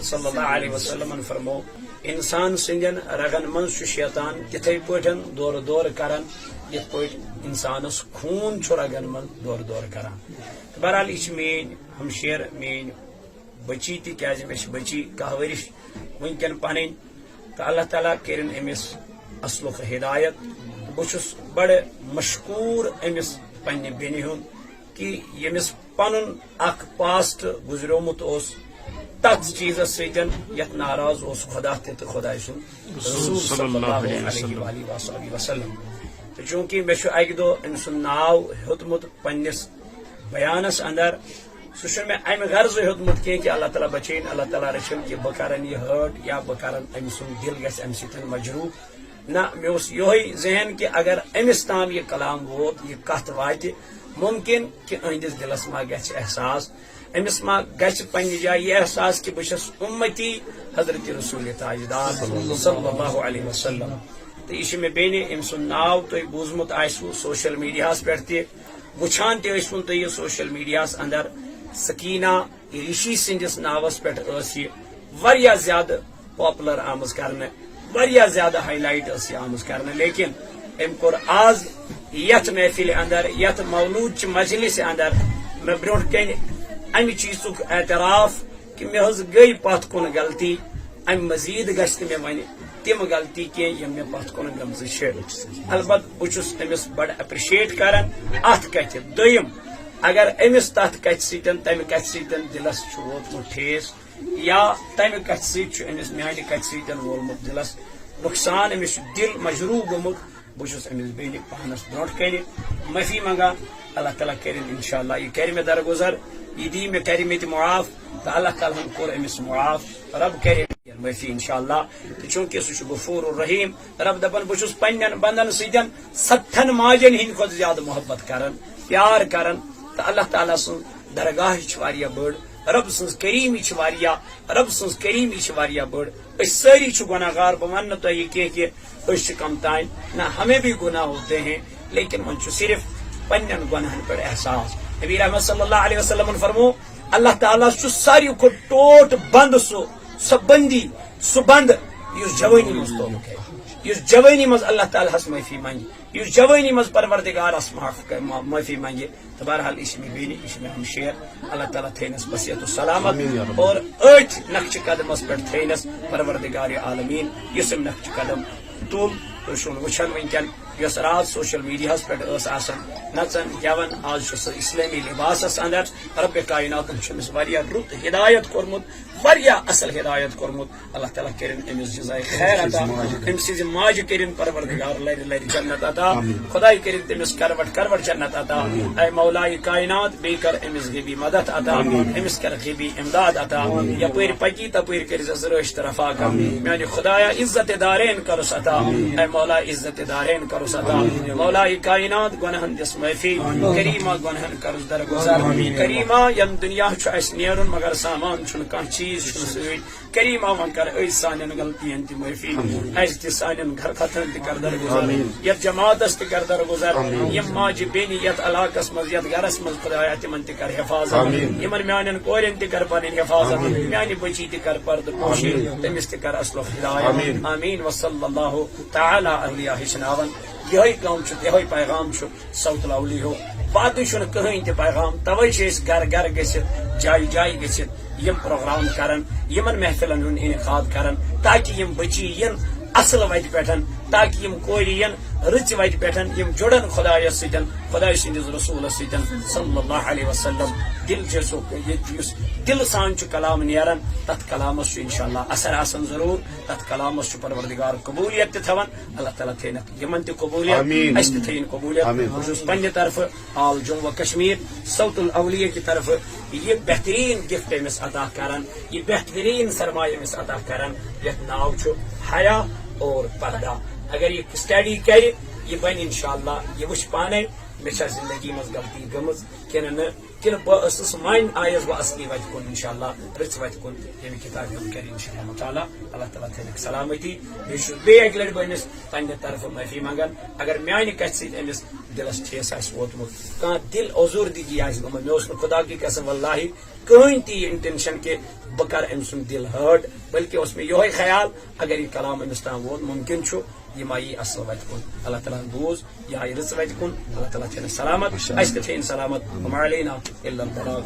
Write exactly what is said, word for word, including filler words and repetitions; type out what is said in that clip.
صلی اللہ علیہ وسلمن فرمو، انسان سٕنٛدٮ۪ن رگن منٛز چھُ شیطان تِتھے پٲٹھۍ دورٕ دورٕ کران، یِتھ پٲٹھۍ انسانس خوٗن چھُ رگن منٛز دورٕ دورٕ کران۔ تہٕ بہرحال، یہِ چھِ میٲنۍ ہمشیر، میٲنۍ بچی تہِ، کیازِ مےٚ چھِ بچی کاہ ؤرِش وٕنکٮ۪ن پنٕنۍ۔ تہٕ اللہ تعالیٰ کٔرِن أمِس اصلُک ہدایت۔ تہٕ بہٕ چھُس بڑٕ مشکوٗر أمِس پننہِ بیٚنہِ ہُنٛد، کہِ ییٚمِس پنُن اکھ پاسٹ گُزریومُت اوس تتھ چیٖزس سۭتۍ، یتھ ناراض اوس خدا تہِ تہٕ خدایہِ سُنٛد رسول صلی اللہ علیہ وآلہ وصحبہ وسلم۔ تہٕ چوٗنٛکہِ مےٚ چھُ اکہِ دۄہ أمۍ سُنٛد ناو ہیوٚتمُت پننِس بیانس اندر، سُہ چھُنہٕ مےٚ امہِ غرضہٕ ہیوٚتمُت کینٛہہ کہِ اللہ تعالیٰ بچٲیِن، اللہ تعالیٰ رٔچھِن، کہِ بہٕ کرن یہِ ہٲٹ یا بہٕ کرن أمۍ سُنٛد دِل گژھِ امہِ سۭتۍ مجروح۔ نہ، مےٚ اوس یِہوٚے ذہن کہِ اگر أمِس تام یہِ کلام ووت، یہِ کتھ واتہِ، ممکن کہِ أہنٛدِس دِلس ما گژھِ احساس، أمِس ما گژھِ پننہِ جایہِ یہِ احساس کہِ بہٕ چھَس اُمتی حضرت رسول تاجدار صلی اللہ علیہ وسلم۔ تہٕ یہِ چھِ مےٚ بیٚنہِ، أمۍ سُنٛد ناو تۄہہِ بوٗزمُت آسِوٕ سوشل میڈیاہَس پٮ۪ٹھ تہِ، وٕچھان تہِ ٲسۍوُن تُہۍ یہِ سوشل میڈیاہَس اندر۔ سکینہ ریشی سٕنٛدِس ناوَس پٮ۪ٹھ ٲس یہِ واریاہ زیادٕ پاپولر آمٕژ کرنہٕ، واریاہ زیادٕ ہائی لائٹ ٲس یہِ آمٕژ کرنہٕ، لیکن أمۍ کوٚر آز یتھ محفلہِ اندر، یتھ مولود چہِ مجلسہِ اندر مےٚ برونٛٹھ کنہِ امہِ چیٖزُک اعتراف کہِ مےٚ حظ گٔے پتھ کُن غلطی، امہِ مزید گژھِ نہٕ مےٚ وۄنۍ تِم غلطی کینٛہہ یِم مےٚ پتھ کُن گٔمژٕ چھِ۔ البتہ بہٕ چھُس أمِس بڑٕ اپریشیٹ کران اتھ کتھِ۔ دوٚیِم، اگر أمِس تتھ کتھِ سۭتۍ، تمہِ کتھِ سۭتۍ دِلس چھُ ووتمُت ٹھیس، یا تمہِ کتھِ سۭتۍ چھُ أمِس میانہِ کتھِ سۭتۍ وولمُت دِلس نۄقصان، أمِس چھُ دِل مجروح گوٚمُت، بہٕ چھُس أمِس بیٚنہِ پانس برونٛٹھ کنہِ معٲفی منگان۔ اللہ تعالیٰ کٔرِن انشاءاللہ، یہِ کرِ مےٚ درگُزر، یہِ دی مےٚ، کرِ مےٚ تہِ معاف، تہٕ اللہ تعالیٰ ہن کوٚر أمِس معاف، رب کرِ معٲفی انشاءاللہ۔ تہٕ چوٗنٛکہِ سُہ چھُ غفور الرحیم، رب دپان، بہٕ چھُس پننٮ۪ن بندن سۭتۍ ستتھن ماجن ہٕنٛدِ کھۄتہٕ زیادٕ محبت کران، پیار کران، تہٕ اللہ تعالیٰ سٕنٛز درگاہ چھِ واریاہ بٔڑ، رب سٕنٛز کریٖمی چھِ واریاہ، رب سٕنٛز کریٖمی چھِ واریاہ بٔڑ۔ أسۍ سٲری چھِ گۄناہ گار، بہٕ ونہٕ نہٕ تۄہہِ یہِ کینٛہہ کہِ أسۍ چھِ کم تام، نہ، ہمیں بھی گناہ ہوتے ہیں، لیکن وۄنۍ چھُ صرف پننٮ۪ن گۄناہن پٮ۪ٹھ احساس۔ نبی رحمت صلی اللہ علیہ وسلمن فرمو، اللہ تعالیٰ چھُ ساروی کھۄتہٕ ٹوٹھ بند سُہ، سۄ بندی، سُہ بند یُس جوٲنی منٛز توبہٕ کرِ، یُس جوٲنی منٛز اللہ تعالیٰ ہس معٲفی منگہِ، یُس جوٲنی منٛز پروردگارس معاف کرِ، ما-، معٲفی منگہِ۔ تہٕ بہرحال، یہِ چھِ مےٚ بیٚنہِ، یہِ چھِ مےٚ ہمشیر۔ اللہ تعالیٰ تھٲینس بصحت و سلامت آمین یا رب۔ اور أتھۍ نقشہِ قدمس پٮ۪ٹھ تھٲینس پروردگار عالمین، یُس أمۍ نقشہِ قدم تُل۔ تُہۍ چھِو وٕچھان وٕنکٮ۪ن، یۄس راتھ سوشل میڈیاہس پٮ۪ٹھ ٲس آسان نژان گٮ۪وان، آز چھُ سُہ اسلٲمی لباسس اندر۔ رب کائناتن چھُ أمِس واریاہ رُت ہدایت کوٚرمُت، واریاہ اصل ہدایت کوٚرمُت۔ اللہ تعالیٰ کٔرِن أمِس جزائے خیر عطا، أمۍ سٕنٛزِ ماجہِ کٔرِن پروردگار لرِ لرِ جنت عطا، خداے کٔرِن تٔمِس کروٹ کروٹ جنت عطا۔ اے مولائے کائنات، بیٚیہِ کر أمِس غیبی مدد عطا، أمِس کر غیبی امداد عطا، یپٲرۍ پکی تپٲرۍ کٔرزٮ۪س رٲچھ تہٕ رفاقت۔ میانہِ خدایا، عزت دارین کرُس عطا، اے مولا، عزت دارین کرُس عطا۔ مولائے کائنات، گۄناہن دِس معٲفی، کریمہ، گۄناہن کرُس درگُزر۔ کریمہ، یم دنیا چھُ اسہِ نیرُن مگر سامان چھُنہٕ، کانٛہہ چیٖز چھُنہٕ سۭتۍ۔ کریمہ، وۄنۍ کر أسۍ سانٮ۪ن غلطین تہِ معٲفی، اسہِ تہِ سانٮ۪ن گرٕ خطرن تہِ کر درگُزر، یتھ جماعتس تہِ کر درگُزر، یِم ماجہِ بیٚنہِ یتھ علاقس منٛز، یتھ گرس منٛز، خدایا، تِمن تہِ کر حفاظت، یِمن میانٮ۪ن کورٮ۪ن تہِ کر پنٕنۍ حفاظت، میانہِ بچی تہِ کر پردٕ پوشی، تٔمِس تہِ کر اصلُک ہدایت۔ آمین۔ وصلی اللہ تعالیٰ علیہ۔ ہیٚچھناوان یِہوٚے کٲم چھُ، یِہوٚے پیغام چھُ۔ صوت الاولی ہو، باقٕے چھُنہٕ کٕہٕنۍ تہِ پیغام۔ توے چھِ أسۍ گرٕ گرٕ گٔژھِتھ، جایہِ جایہِ گٔژھِتھ یِم پروگرام کران، یِمن محفلن ہُنٛد انعقاد کران، تاکہِ یِم بچی یِن اصل وتہِ پٮ۪ٹھ، تاکہِ یِم کورِ یِن رٕژِ وتہِ پٮ۪ٹھ، یِم جُڑن خدایس سۭتۍ، خدایہِ سٕنٛدِس رسولس سۭتۍ صلی اللہ علیہ وسلم۔ دِل چھُ سُہ، یہِ، یُس دِلہٕ سان چھُ کلام نیران، تتھ کلامس چھُ انشاءاللہ اثر آسان ضروٗر، تتھ کلامس چھُ پروردگار قبولیت تہِ تھاوان۔ اللہ تعالیٰ تھٲینکھ یِمن تہِ قبولیت، آمین۔ اسہِ تہِ تھٲیِن قبولیت۔ آمین۔ بہٕ چھُس پننہِ طرفہٕ آل جوم و کشمیر صوت الاولیہ کہِ طرفہٕ یہِ بہتریٖن گفٹ أمِس عطا کران، یہِ بہتریٖن سرمایہ أمِس عطا کران، یتھ ناو چھُ حیا اور پردہ۔ اگر یہِ سٹڈی کرِ، یہِ بنہِ انشاءاللہ، یہِ وٕچھِ پانے مےٚ چھا زندگی منٛز غلطی گٔمٕژ کِنہٕ نہٕ۔ کِنہٕ بہٕ ٲسٕس وۄنۍ آیس بہٕ اصلی وتہِ کُن، انشاءاللہ، رٕژ وتہِ کُن، ییٚمہِ کِتابہِ ہُنٛد کرِ انشاءاللہ تعالیٰ، اللہ تعالیٰ تھٲینکھ سلامتی۔ بیٚیہِ چھُس بیٚیہِ اکہِ لٹہِ بہٕ أمِس پننہِ طرفہٕ معٲفی منگان، اگر میانہِ کتھِ سۭتۍ أمِس دِلس ٹھیس آسہِ ووتمُت، کانٛہہ دِل آزوردگی آسہِ گٔمٕژ۔ مےٚ اوس نہٕ خدا کی قسم واللہ کٕہٕنۍ تہِ یہِ انٹینشن کہِ بہٕ کَرٕ أمۍ سُنٛد دِل ہٲٹ، بلکہِ اوس مےٚ یِہوٚے خیال، اگر یہِ کلام أمِس تام ووت، مُمکِن چھُ یہِ ما یی اَصٕل وَتہِ کُن۔ اللہ تعالیٰ ہَن بوٗز، یہِ آیہِ رٕژ وَتہِ کُن، اللہ تعالیٰ تھٲینَس سلامت، اَسہِ تہِ تھٲیِن سلامت۔ وما علینا الا البلاغ۔